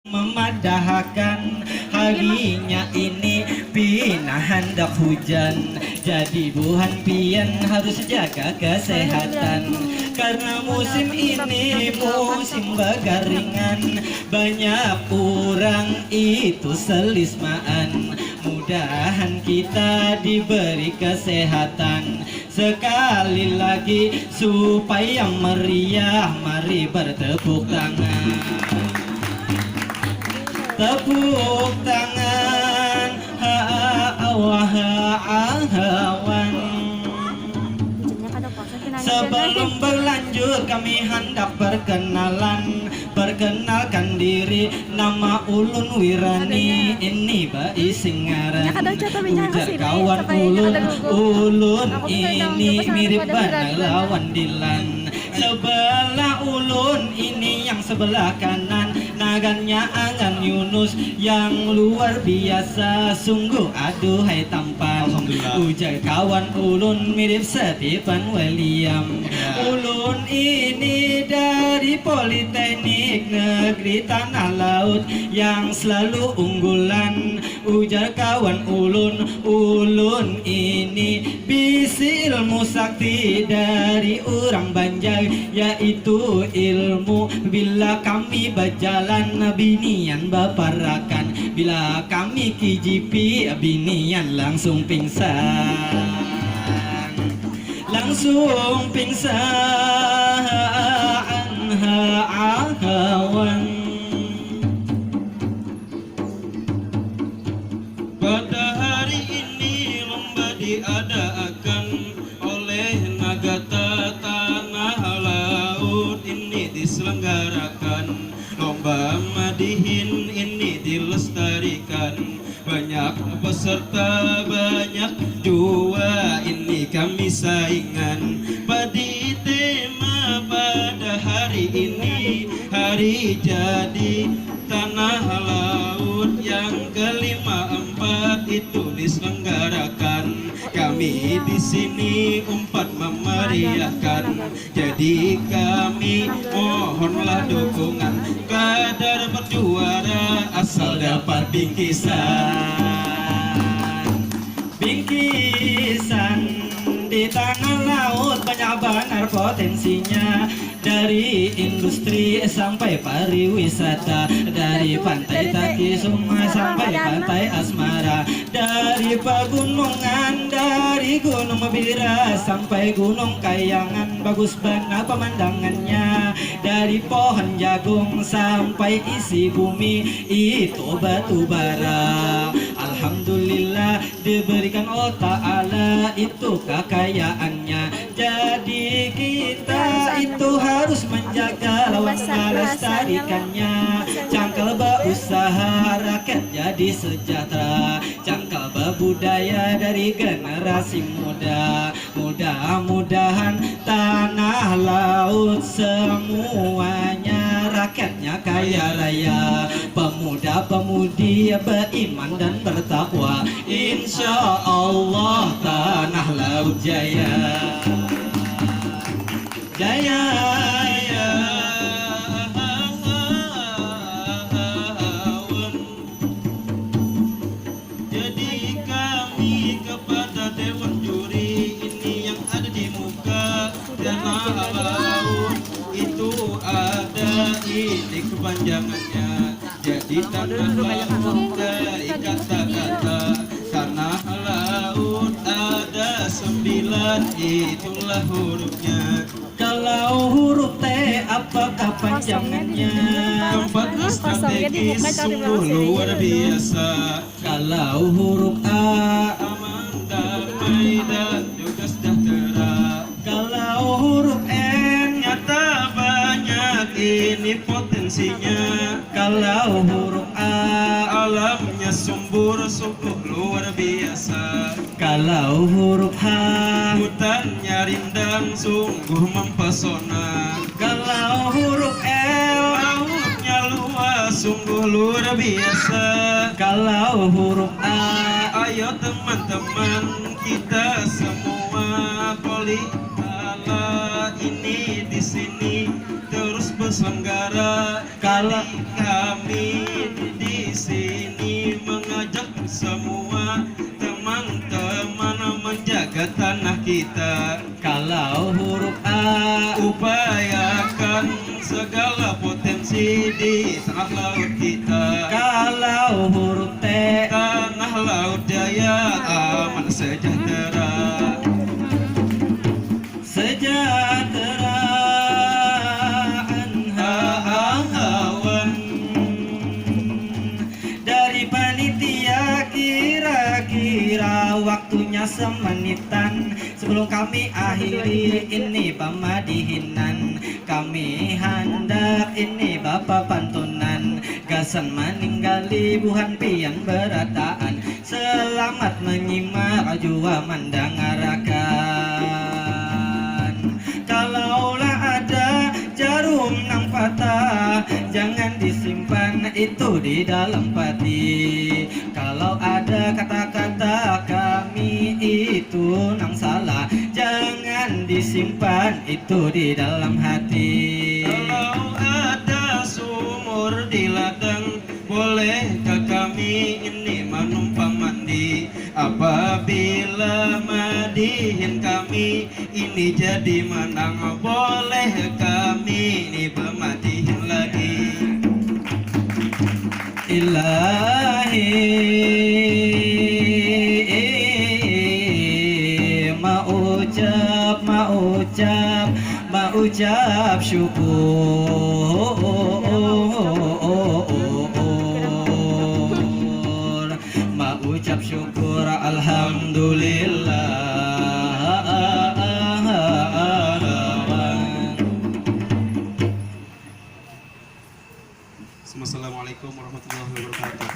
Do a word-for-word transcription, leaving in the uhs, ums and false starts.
Memadahakan harinya ini pina handak hujan, jadi buhan pian harus jaga kesehatan, karena musim ini musim bagaringan, banyak orang itu selismaan. Mudahan kita diberi kesehatan. Sekali lagi, supaya meriah, mari bertepuk tangan. Tepuk tangan, ha, awah, ha, ahawan. Sebelum berlanjut, kami hendak perkenalan. Perkenalkan diri, nama ulun Wirani, ini baisi ngaran. Ujar kawan ulun, ulun ini mirip banar lawan Dilan. Sebelah ulun ini yang sebelah kanan, ngarannya Angan Yunus, yang luar biasa, sungguh aduhai tampan. Ujar kawan ulun mirip Stephen William. Ulun ini dari Politeknik Negeri Tanah Laut yang selalu unggulan. Ujar kawan ulun, ulun ini bisi ilmu sakti dari urang Banjar, yaitu ilmu bila kami bajalan, binian baparakan. Bila kami K J P, binian langsung pingsan. Langsung pingsan, ha, ahawan. Pada hari ini lomba diadaakan oleh Nagata Tanah Laut, ini diselenggarakan. Lomba madihin ini dilestarikan. Banyak peserta, banyak jua ini kami saingan. Badi tema pada hari ini, hari jadi Tanah Laut yang kelima empat itu diselenggarakan. Kami di sini umpat memeriahkan. Jadi kami mohonlah dukungan, kada dapat juara asal dapat bingkisan. Bingkisan di tanah laut banyak banar potensinya, dari industri sampai pariwisata, dari Pantai Takisuma sampai Pantai Asmara, dari pagunungan, dari Gunung Mabira sampai Gunung Kayangan, bagus banar pemandangannya. Dari pohon jagung sampai isi bumi itu batu bara. Alhamdulillah, diberikan Allah Ta'ala itu kakayaannya. Jadi kita itu harus menjaga lawan melestarikannya. Cangkal berusaha, rakyat jadi sejahtera. Cangkal bebudaya dari generasi muda. Mudah-mudahan tanah laut semuanya rakyatnya kaya raya, pemuda-pemudi beriman dan bertakwa. Insya Allah tanah laut jaya. Jaya. Jadi kami kepada dewan juri ini yang ada di muka tanah laut itu ada ini kepanjangannya. Jadi tanah laut dari kata-kata tanah laut ada sembilan, itulah hurufnya. Kalau huruf T, apakah panjangannya? Tempat strategis sungguh luar biasa. Kalau huruf A, aman, damai, dan juga sejahtera. Kalau huruf N, nyata banyak ini potensinya. Kalau huruf A, alamnya subur, sungguh luar biasa. Kalau huruf H, hutannya rindang, sungguh mempesona. Kalau huruf L, lautnya luas, sungguh luar biasa. Kalau huruf A, ayo teman-teman kita semua, kali ini di sini terus berselenggara. Kalau kami kita. Kalau huruf A, upayakan segala potensi di tengah laut kita. Kalau huruf T, tengah laut jaya aman sejahtera. Sejahtera anha ahawan. Dari panitia kira-kira waktunya semenitan. Sebelum kami akhiri ini pamadihinan, kami handak ini bapapantunan. Gasan maninggali buhan pian berataan. Selamat menyimak jua mandangarakan. Kalaulah ada jarum nang patah, jangan disimpan itu di dalam pati. Kalau ada kata-kata kami itu nang salah, jangan disimpan itu di dalam hati. Kalau ada sumur di ladang, bolehkah kami ini manumpang mandi? Apabila madihin kami ini jadi manang, boleh kami ini bamadihin lagi. Ilahi, maucap, maucap, maucap syukur. Maucap syukur, alhamdulillah. Assalamualaikum warahmatullahi wabarakatuh.